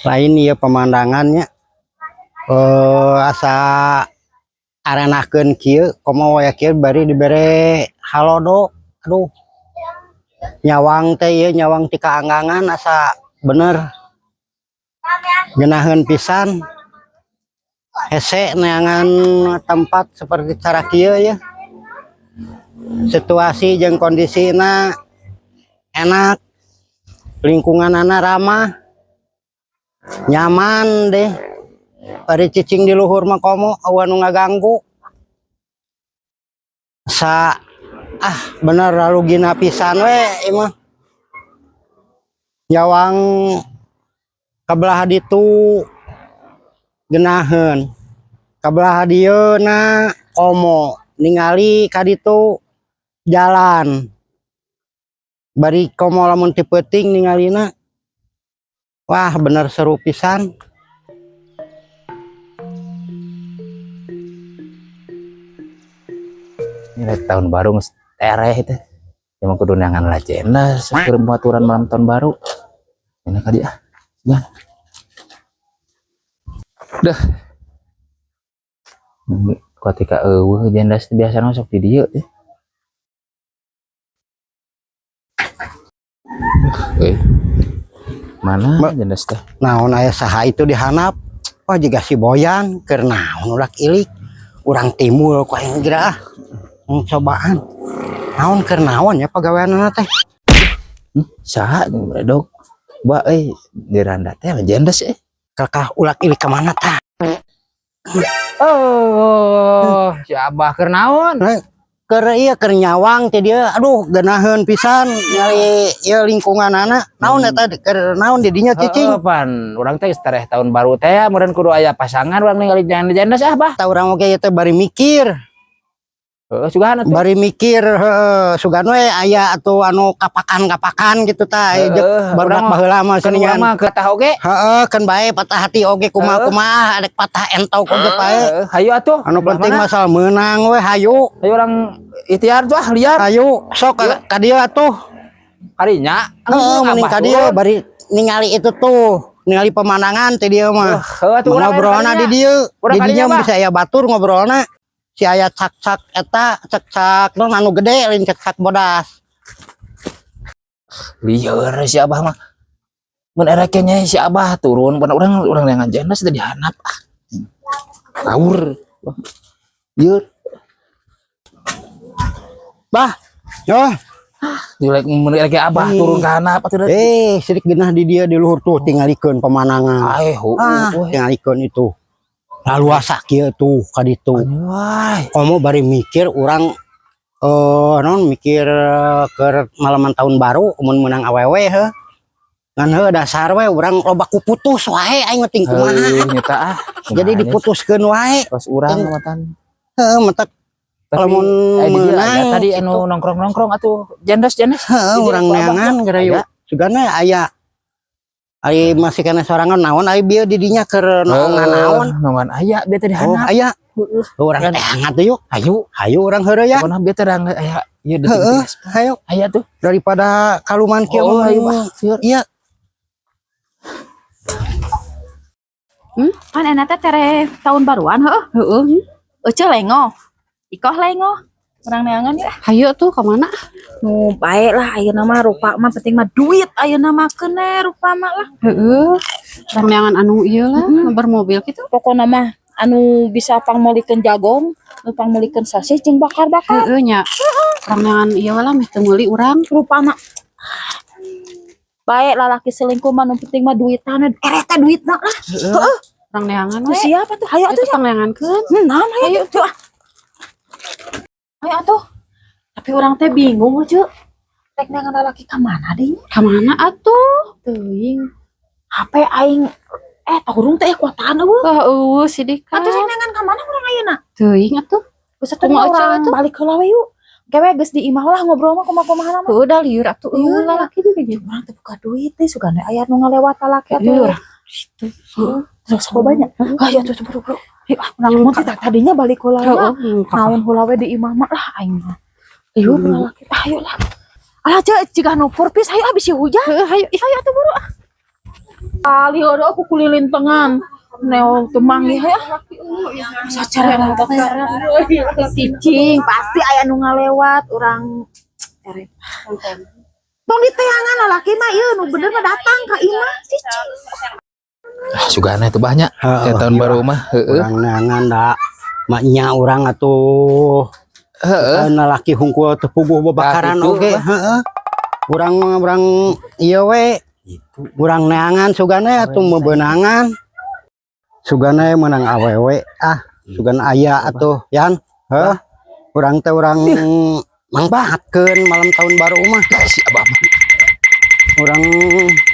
Lain ieu pemandangannya, asa arenakeun kieu, komo waya kieu bari dibere halodo. Aduh, nyawang teh ieu, nyawang ti kaanggangan, asa bener geunaheun pisan. Hese neangan tempat seperti cara kieu ya, situasi jeung kondisina enak, lingkunganana ramah, nyaman deh. Bari cicing di luhur mah komo euweuh nu ngaganggu. Sa ah, bener ralugina pisan we ieu mah. Nyawang ka belah ditu geunaheun, ka belah dieu na komo ningali ka ditu jalan. Bari komo lamun ti peuting ningalina, wah, bener seru pisan. Ini rek tahun baru geus tereh teh. Emang kudu neangan lajena keur aturan malam tahun baru. Ini kali ah. Gimana? Dah. Ketika euweuh jenda biasa sok di dieu teh. Eh. Mana jenda teh? Naon, aya saha itu di handap? Wah, jiga si Boyan. Keur naon ulah ilik? Urang timbul ku aing geura ah. Cobaan. Naon, keur naon ya pagaweanna teh? Saha jeung beredog? Ba euy, diranda teh jenda sih. Kakah ulak ilik ka mana tah? Oh, si Abah keur naon? Keur ieu, keur nyawang teh dia. Aduh, geunaheun pisan ningali ieu lingkunganana. Naon eta, keur naon di dinya cicing? Heeh, pan urang teh geus tereh tahun baru teh, meureun kudu aya pasangan urang ningali janda sih, Abah. Tah, urang oge ieu teh bari mikir. Heeh, sugan atuh. Bari mikir, heuh, sugan we aya atuh anu kapakan-kapakan gitu tah, aya jeung barudak urang mah- baheula mah Kan urang seuningan. mah ketah oge. Heeh, keun bae patah hati oge kumaha-kumaha, adek patah entok oge bae. Heeh, hayu atuh. Anu Belah penting mana? masal meunang we, hayu. Hayu urang ikhtiar tuh ah, liar. Hayu, sok ka dieu atuh. Karinya. Heeh, mending ka dieu bari ningali itu tuh, ningali pemandangan teh dieu mah. Heeh, atuh urang Ngobrolna di dieu, Urang di kadinya, dinya Bah. bisa aya batur ngobrolna. Si aya cak-cak eta, cak-cak non anu gede, lain cak-cak bodas. Lieur si Abah mah. Mun erek nya si Abah turun, pan urang urang yang janda sudah dihanap ah. Kaur. Lieur. Bah, oh, Dilek mun erek Abah turun ke handap atuh. Eh, sirik genah di dia di luhur tuh tingalikeun pemandangan. Ae, hu. Ah, tingalikeun itu. Laluasa kieu tuh ka ditu. Wah. Komo bari mikir urang, non mikir ke malaman tahun baru mun menang awewe heuh. Ngan heuh, dasar we urang loba ku putus wae, aing mah ting kumaha. Heuh, nyata ah. Jadi diputuskeun wae. Pas urang matan. Heuh, matak Tapi, lamun eh, di dieu aya meunang tadi anu nongkrong-nongkrong atuh jendes-jendes. Heuh, Di dieu urang ku Abah neangan tuh. geura yuk. Aya. Sugana aya. Ari masih kana sorangan naon ari bieu di dinya keur nongan naon? Nongan aya bieu teh di Oh, handap. aya. Urang teh hangat tuh yuk. Hayu. Hayu urang heureuy ya. Pokona bieu teh aya ieu Heeh, detik. Hayu Aya tuh. Daripada kaluman kieu Oh, mah. hayu bah. Lieur. Iya. Kan enak teh tere tahun baruan heuh. Heeh. Ece lengo. Ikoh lengo. Urang neangan ya. Hayu tuh kemana? Nu bae lah ayeuna mah, rupa mah penting mah duit ayeuna mah, keun rupa mah lah. Heeh. Urang neangan anu ieu lah, nu bermobil gitu. Pokona mah anu bisa pangmeulikeun jagong, nu pangmeulikeun sasih jeung bakar-bakar. Heeh nya. Urang neangan ieu lah meh teu meuli urang. Rupa mah bae, lalaki selingkuh mah nu penting mah duitan, erek teh duitna lah. Heeh. Urang neangan Tuh we. siapa tuh? Hayu atuh. Itu pangneangankeun. Naon, hayu tuh ah. Hayu atuh. Tapi urang teh bingung, Ceu. Rek neangan lalaki ka mana deui nya? Kamana atuh? Teuing. HP aing turun teh kuotaan euweuh. Wah, euweuh sidik. Atuh sing neangan ka mana urang ayeuna? Teuing atuh. Geus atuh Kumaha urang atuh? Balik heula we yuk. Kewe geus di imah lah ngobrol mah kumaha-kumaha mah. Heueuh, da lieur atuh Lieur euweuh lah. lalaki teh ge. Urang teh buka duit teh sugana aya nu ngalewat lalaki atuh. Lieur. Situ. Terus kok banyak. Ayo atuh buru-buru. Ayo ah, Urang mun teh tadinya balik heula Heeh. nya. Naon heula we di imah mah lah aing mah. Ayo lalaki teh ayo lah. Alah, Ceu, jiga nu purpis, hayu ah, bisi hujan. Heeh, hayu. Ayo atuh buru ah. Kali ada aku kulilintengan. Neo teu manggih ya. Sacara cicing pasti aya nu ngalewat urang erep. Tong diteangan lalaki mah ieu nu bener mah datang ka imah cicing. Ah, sugana itu banyak. Heeh, Ya tahun iya. baru mah, heeh. Urang neangan da maknya urang atuh. Heeh. Lalaki hungkul teu puguh babakaran Tah, gitu, oge, Bah. heeh. Urang mah urang ieu we. Urang neangan sugana atuh mebeunangan. Sugana menang awewe ah, sugan aya atuh yan. Heuh. Urang teh urang mangfaatkeun malam tahun baru mah. Ah, si Abah mah. Urang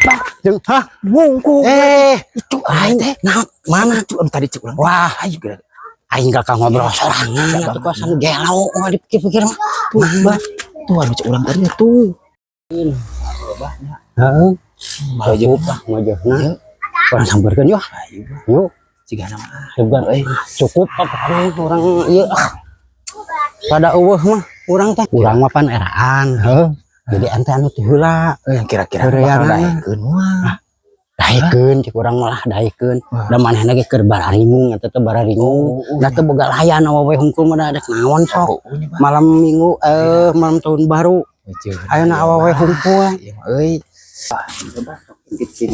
Bah, jeung hah bungkuk. Eh, Itu aing teh. Nah, mana? Itu anu tadi cek urang. Wah, Ayo geura. Aing gak ngobrol sorangan atuh kosan gelo wah dipikir-pikir mah. Tuh, Bah. Tuh anu cek urang tadi tuh. Heeh, Cukup lah. ngojehna. Urang sampeurkeun yuk. Ayo, Bah. Yuk, Cigana mah. sugan Euy. Cukup apa urang ieu ah. Pada eueuh mah urang teh. Urang mah pan eraan, heuh. Jadi ente anu ti heula. Eh, yang kira-kira Horeanana. bakal daekeun moal. Daekeun cek urang malah daekeun. Wah. Da manehna ge keur bararingung eta teh bararingung. Oh, Da teu boga layan awewe hungkul mah da rek naon sok. Oh, nya, Bah. Malam Minggu malam tahun baru ayeuna awewe hungkul. Iya mah euy. Kecil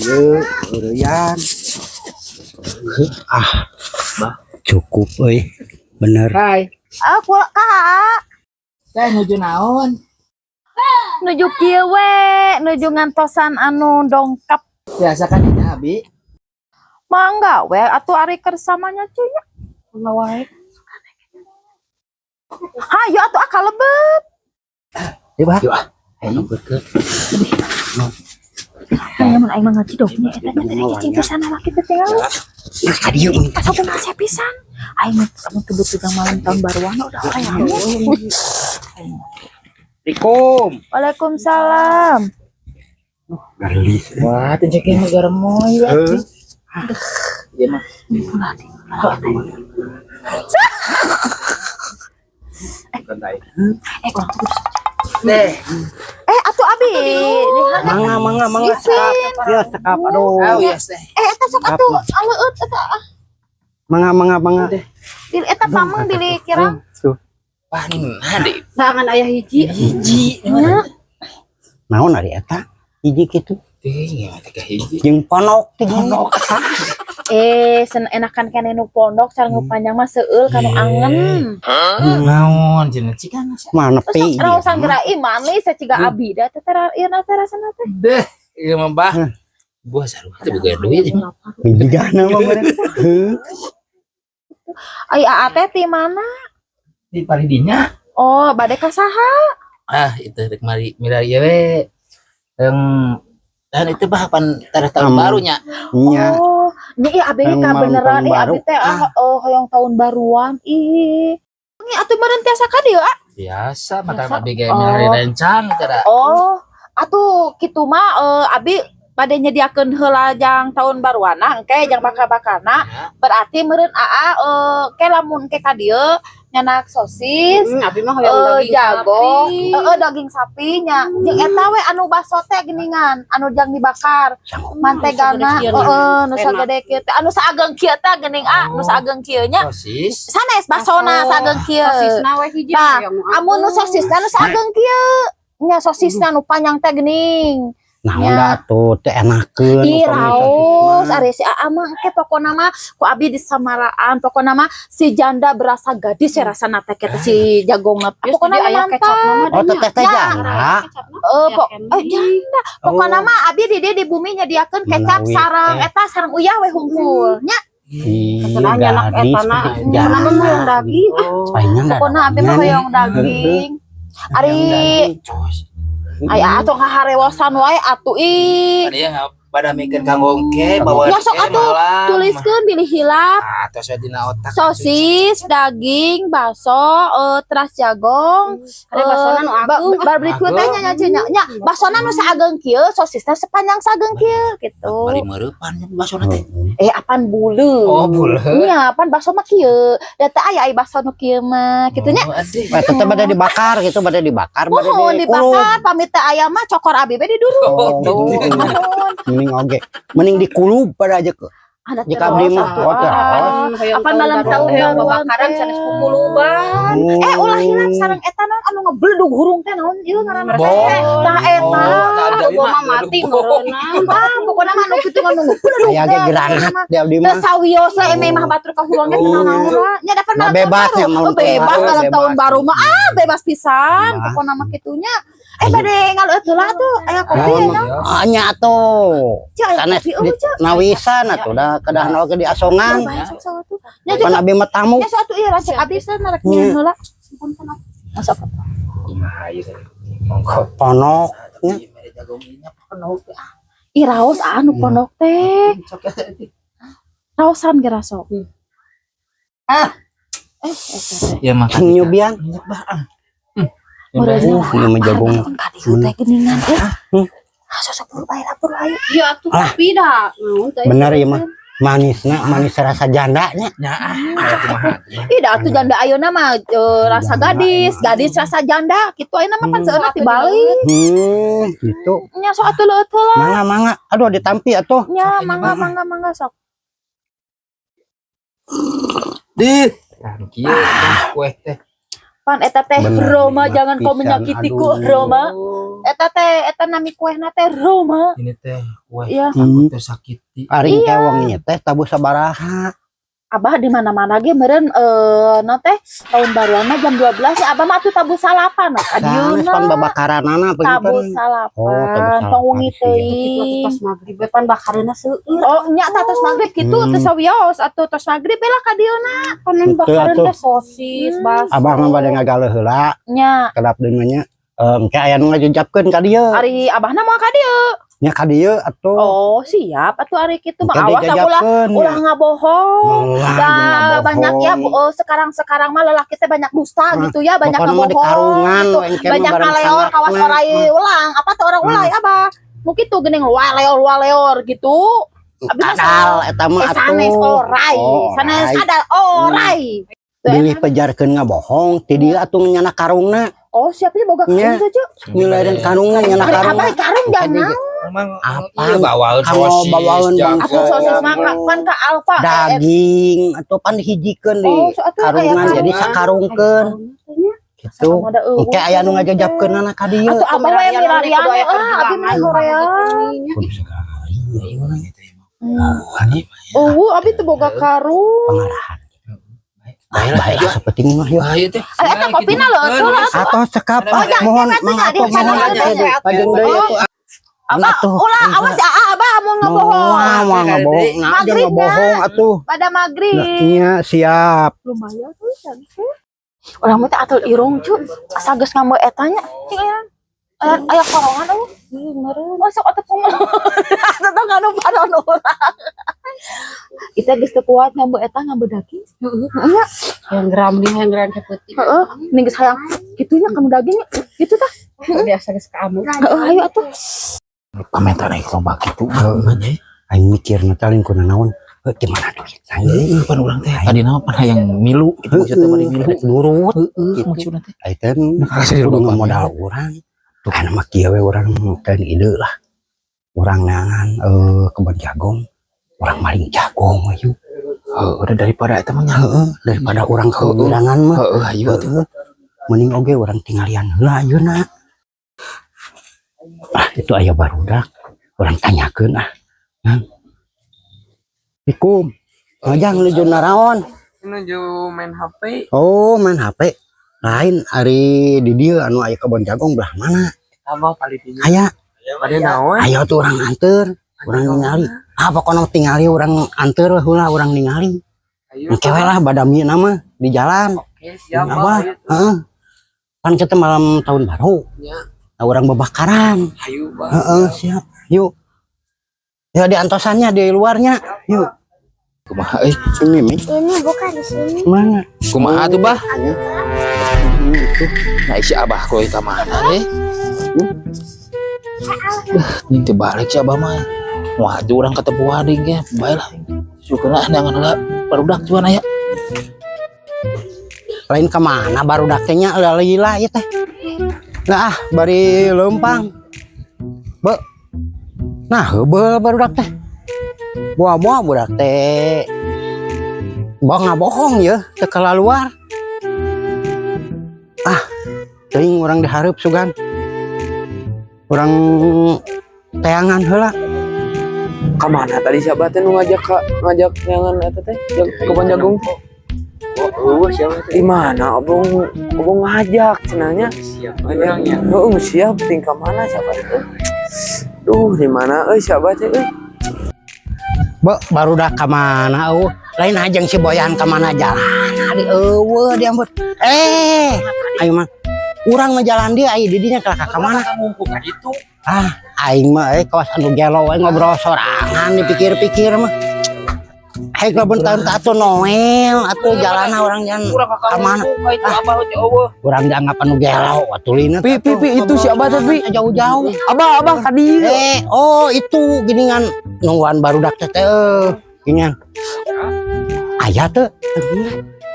eureyan. Ah, cukup euy. Bener. Hai. Aku kak Teh nuju naon? Nuju kieu we, nuju ngantosan anu dongkap. Biasa kan ini abi. Mangga we atuh ari kersamanya cuy nya. Mangga wae. Hayo atuh ah kalebet. Yuk, Bah. Yuk ah. Ayo. Aya mun aing mah ngaji dong nya eta nya teh cicing pisan lalaki teh tinggal. Nah, ka dieu mun. Asa teu ngasih pisan. Aing mah kamu tuh butuh malam tahun baruan udah orang. Assalamualaikum. Waalaikumsalam. Garelis. Wah, teh cek mah garemoy Heeh. Iya mah. Eh, urang tuh kudu Deh. Eh, atuh abi. Mangga mangga mangga sekap. Ya sekap aduh. Oh, yes teh. Eh, eta sok atuh aleueut eta ah. Mangga mangga mangga. Dili eta pameng dili kirang. Tuh. Wah, ini mah deh. Tangan ayah hiji. Hiji. Naon ari eta? Hiji kitu. Teh, ya teh hiji. Jeung pondok teh pondok. Eh, sen enakan keneh nu pondok sareng nu panjang mah seueul kanu angen. Naon cenah cikan. Mana Terus pi? raosan geura ih manis ciga abi da teh teh ieu na teh rasana teh. Deh, ieu mah bah. Buah sarua teh boga duit. Jigana mah meureun. Heuh. Ai aa teh ti mana? Di paridinya. Oh, bade ka saha? Ah, itu rek mari mira ieu we. Yang dan itu bah pan tarah tahun barunya. Nya. Oh, nya ih abi Yang ka malam beneran tahun ih abi baru. teh ah oh, hoyong tahun baruan ih. Nya atuh meureun tiasa ka dieu ah. Biasa mata Biasa. abi ge Oh. milari rencang teh da. Oh, atuh kitu mah abi bade nyediakeun heula jang tahun baruana engke jang bakar-bakarna Ya. berarti meureun aa ke lamun ke ka dieu nyanak sosis Abi mah hoyong daging jago sapi. heeh daging sapinya jeung eta we anu baso teh geuningan anu jang dibakar mantegana Nu sagede kieu heeh nu enak. sagede kieu teh anu saageng kieu teh geuning ah nu Oh. saageng kieu nya Sosis. sanes basona Baso. saageng kieu Sosisna we hiji Tah, hoyong nu amun nu ageung. sosisna nu saageng kieu nya sosisna nu panjang teh geuning Naon Nya. da atuh teh enakeun Ih, upami raos sosis mah. ari si Aa mah engke pokona mah ku abi di samaraan pokona mah si janda berasa gadis ya rasana teh kitu si jagongna Geus pokona jadi mah aya mantap kecapna mah Oh, nya. teteh teh Ya. janda. Eh, Aya pok keneh. eh janda pokona Oh. mah abi di dieu di bumi nyediakeun kecap Menawi sareng teh. eta sareng uyah we hungkul nya. Ih, Cenah nyanak gadis eta na. tapi Cenah mah hoyong janda. daging. Oh. Palingan da Pokona abi mah dagingnya nih. hoyong daging ari Cos. Aya atuh haharewosan wae atuh ih. Ada yang pada mikir kanggo engke bawa Ya, sok engke atuh, malam. Tuliskeun bilih hilap Ah, tos we dina otak. sosis, daging, bakso, teras jagong, Ada basona nu ageung. bar berikut teh nya nya nya nya basona nu saageng kieu, sosisna sepanjang saageng kieu gitu. Bari meurepan basona teh. Eh apaan bule? Oh, bule. Nya apaan bakso mah kieu. Da teh aya ai bakso nu kieu mah kitu nya. Oh, aduh. Eh, tetep pada dibakar gitu, pada dibakar, pada Muhun dikulub. dibakar pamit teh aya mah cokor abi be diduruk. Oh, Gitu. Muhun. Ini Mending oge. Mending dikulub pada aja ke. Ada Jika abdi mah, oh, terus. Apa malam tahun hayang baruan babakaran teh. sanes kukuluban. Eh, ulah hilap sareng eta naon anu ngebledug hurung teh, naon ieu ngaranna teh? Bom. Tah, eta. Atuh bom mah mati meureunna. Ah, pokokna mah anu kitu anu ngebledug. Aya ge granat di abdi Teu mah. sawios lah eme mah batur ka hurung ge Oh. naon nya dapat Nah, malam tahun bebas baru. ya, malam Oh, tahun bebas baru, malam bebas. tahun baru mah, ah, bebas pisan Bebas. pokokna mah kitunya. Eh, bade ngaleueut heula tuh, aya kopi Naon ya? mah? Ah, nya atuh. Ceu, aya Sanes kopi di eueuh, Ceu. nawisan atuh da kedah oge di asongan. Nya Pan juga abdi mah tamu. nya satu ieu rancak abis teh narek Nya. heula. Punten atuh. Masuk. Kumaha ieu teh? Monggo. Ponok nya. Tapi mere jagung ieu nya pondok. Ih, raos anu pondok teh. Sok ya teh. Raosan ge rasok. Ah. Eh, eta teh. Ya mah. Nyubian. Minyak bah. Ah. Meureun Ieu mah jagung. Ka dieu teh geuningan eh. Hmm. Ah, sok buru bae lah, buru ayo. Iya atuh Ah. kopi dah. Naon teh? Bener ieu mah. Manisna manis rasa jandanya. Nya ah, aya kumaha. Ih, da atuh janda ayeuna mah rasa Janda, gadis, emang. gadis rasa janda kitu ayeuna mah pan seueurna tibalik. Gitu. Nya sok atuh leueut heula. Mangga mangga. Aduh, ditampi atuh. Nya Sok, mangga mangga. Mangga mangga sok. Di. Tah nu kieu teh kue teh. Pan eta teh Bener, Roma, nikmat jangan kau pisan, menyakitiku aduh. Roma. Eta teh eta nami kuehna teh Roma. Ini teh kue Iya. aku tersakiti. Aring Iya. teh wong teh tabuh sabaraha. Abah di mana-mana ge meureun na teh tahun baruan mah jam 12 ya, abah mah atuh tabuh salapan nah, Sanes kadieuna. pan babakaranana Tabuh panginten. salapan, Oh, tabuh salapan tong wengi sih. Kitu atuh teuing. tos magrib we pan bakareuna seueur. Oh, nya tah tos magrib kitu teu sawios atuh tos magrib we lah ka dieuna. Pan Betul, bakareun atuh. teh sosis, bakso. Abah mah bade ngagaleuh heula, Nya, kedap deui mah nya. Engke aya nu ngajejapkeun ka dieu. Ari abahna moal ka dieu? Nya ka dieu atuh. Oh, siap atuh ari kitu mah, Engke awas tah ulah dijajapkeun, nya. Ulah ngabohong. Ulah Dah ngabohong. Banyak ya Bu, sekarang-sekarang mah lelaki teh banyak dusta Nah, gitu ya, banyak pokokna mah di ngabohong karungan gitu. we engke mah Banyak bareng ngaleor sanakna. kawas orai ulang, apa tuh orang ulai abah. Mungkin tuh geuning waleor waleor gitu. Abi mah Kadal eta mah Eh, sanes atuh. orai, Oh, sanes orai. kadal orai. Tuh, Bilih pejarkeun ngabohong, ti dieu atuh nyana karungna. Oh, siapnya boga Nya. karung tuh, Cuk. Nyuleureun karungna nyana Ari karungna. abah karung Engke jangan. Emang Apa? iya bawaeun Kalau sosis, bawaeun jagung. Atuh sosis mah pan ka Alfa. Daging atau pan dihijikeun di Oh, so atuh aya karungan karungan. jadi sakarungkeun gitu. Engke aya nu ngajajapkeun ka dieu. Atuh abah we milarian ah, abi mah hoream. Kudu sekali ya ieu mah. Oh, abi teu boga karung. Pengarahan. Ah, baik sapenting mah yuk. Ayo teh. Eh, eta kopina lho, atuh lah. Atau cekap Oh, ah, mohon jangan, mang jangan, atuh jangan, mohon jangan, atuh jangan. pajeng deui atuh. Abah, Atuh. ulah awas ya, ah, abah mau ngebohong. Moal moal ngabohong, nah aja Maghribnya. ngabohong atuh. Pada maghrib. Nah, iya siap. Lumayan tuh cantik. Urang mah teh atul irung cu, asa geus ngambil etanya. Cing aya. Aya aya korongan euy. Meureun masuk atuh kumaha. Atuh nganu panon urang. Kita geus teu kuat ngambil eta, ngambil daging. Heeh. Heeh. Hayang geram nih, hayang geram peuting. Heeh, nih geus hayang kitunya kamu daging gitu tah. Biasa geus kamu. Heeh, ayo atuh. Komentar naik lomba gitu. Mah nya. Aing mikir lain kuna naon. Heuh, gimana duit? Heeh, pan urang teh tadi nama pan hayang milu gitu maksudnya bari milu. Rek nurut. Heeh, Gitu. maksudna teh. Ai teh Nah, kasih kudu di modal urang. Tuh kan mah kieu we urang teh ide lah. Urang neangan kebun jagung, urang maling jagung we yuk. Heeh, udah daripada eta mah nya. Heeh, daripada urang kegurangan mah. Heeh, ayo atuh. Heeh. Mending oge urang tinggalian heula ayeuna. Ah, itu aya barudak. Urang tanyakeun ah. Hah? Ikum. Ngajang nuju naraon? Menuju main HP. Oh, main HP. Lain ari di dieu anu aya kebon jagung belah mana? Abah paling tinggi. Aya, Pada naon? ayo tuh urang anter, urang ningali. Ah, pokoknya tingali urang anter heula urang ningali. Ayo. Engke we lah badami nama di jalan. Oke, siap, Abah, Bah. Ayo. heeh. Kan kita malam tahun baru. Ya. Nah, urang babakaran. Ayo, Bah. Heeh, siap. Yuk. Ya di antosannya di luarnya. Yuk. Kumaha euy? Ini Mi. Ini bukan di sini. Mana? Kumaha tuh, Bah? Ini itu. Nah, si Abah kowe ka mana deh? Ini teu balik si Abah mah. Wah, itu urang ketemuan deui ge. Bae lah. Syukurna neangan heula barudak cuan aya. Lain kemana baru nya lila ya teh. Nah, ah, bari leumpang. Be. Nah, heubeul barudak teh. Buah-buah budak teh. Bohong ngabohong ya, teu keluar. Ah, teuing urang dihareup sugan. Urang teangan heula. Kamana tadi siapa teh nu ngajak ka ngajak neangan eta teh? Kebon jagung teh. Oh, siapa Di mana obong obong ngajak cenah nya. Siap orangnya. Heeh, siap ting ka mana siapa teh? Duh, di mana euy siapa teh euy? Be, barudak ka mana eueuh? Lain ajeng si Boyan ka mana jalan ari eueuh diambut. Eh, ayo mah. Urang mah jalan dia aya di dinya kalah ka mana? Ngumpul ka ditu. Ah, aing mah euy kawas anu gelo we ngobrol sorangan dipikir-pikir mah. Hei lamun tahun atuh Noel atuh jalana urang jangan Urang ka ka mana? ngumpul ka itu abah teh eueuh. Urang dianggap anu gelo atuh lina. Pi, pi, pi, itu si Abah teh, pi. Jauh-jauh. Abah, abah ka dieu. Eh, oh itu giningan nungguan barudak teh teh eueuh. Ginian. Aya teu?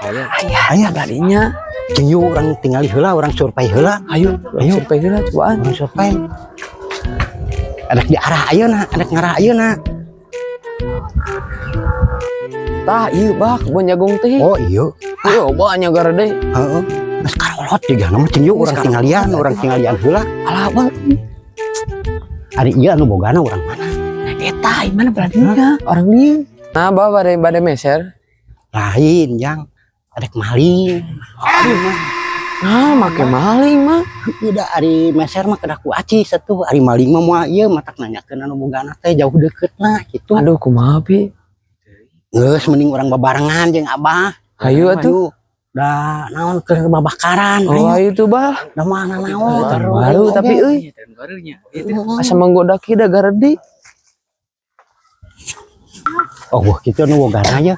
Aya, Aya tadinya. Jeung yuk urang tingali heula, urang survei heula. Ayo, Ayo. survei heula cobaan. Urang survei. Adak di arah ayeuna, adak ngarah ayeuna. Tah, ieu bah kebon jagung teh. Oh iya, Ieu banyak garede. heeh. Geus karolot juga nama cing yuk urang tinggalian, urang tinggalian heula. Alah, bang. Ari ieu anu bogana urang mana? Eta, mana beraninya orang dieu. Nah, bah bade bade meser. Lain jang. Adek maling. Nah, make maling mah. Udah ari meser mah kedah ku aci satu, ari maling mah moal ieu matak nanyakeun anu bogana teh jauh deketna gitu. Aduh, kumaha pi? Geus mending urang babarengan jeung Abah. Hayu atuh. Da naon keur babakaran. Oh, hayu tuh bah. Da mana naon. Tahun baru tapi euy, Tahun barunya. Itu asa manggoda kieu da garede. Oh, wah kitu anu bogana ya.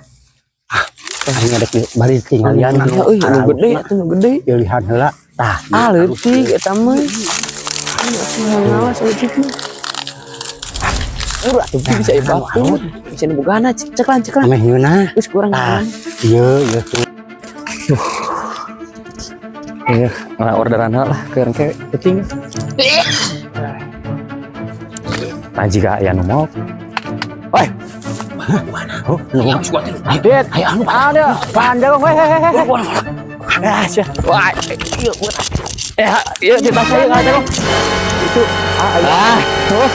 Ah, aing adek bari tinggalian Anu euy, anu gede atuh nu gede. Pilihan heula. Tah, Ah, leutik eta mah. Aduh, atuh ngawas leutik mah. Udah atuh Bisa batur. Bisa nu bogana ceklan ceklan. Ameh ngeunah. Geus kurang. Tah, ieu ieu tuh. Iya, nah orderan lah ke ke penting. Nah, jika aya nu mau. Woi. Oh, nu. Dit, Ayo anu ada panjang weh. Ah, sia. Wah, iya, eh, iya di tas saya ada Itu. Ah, tuh.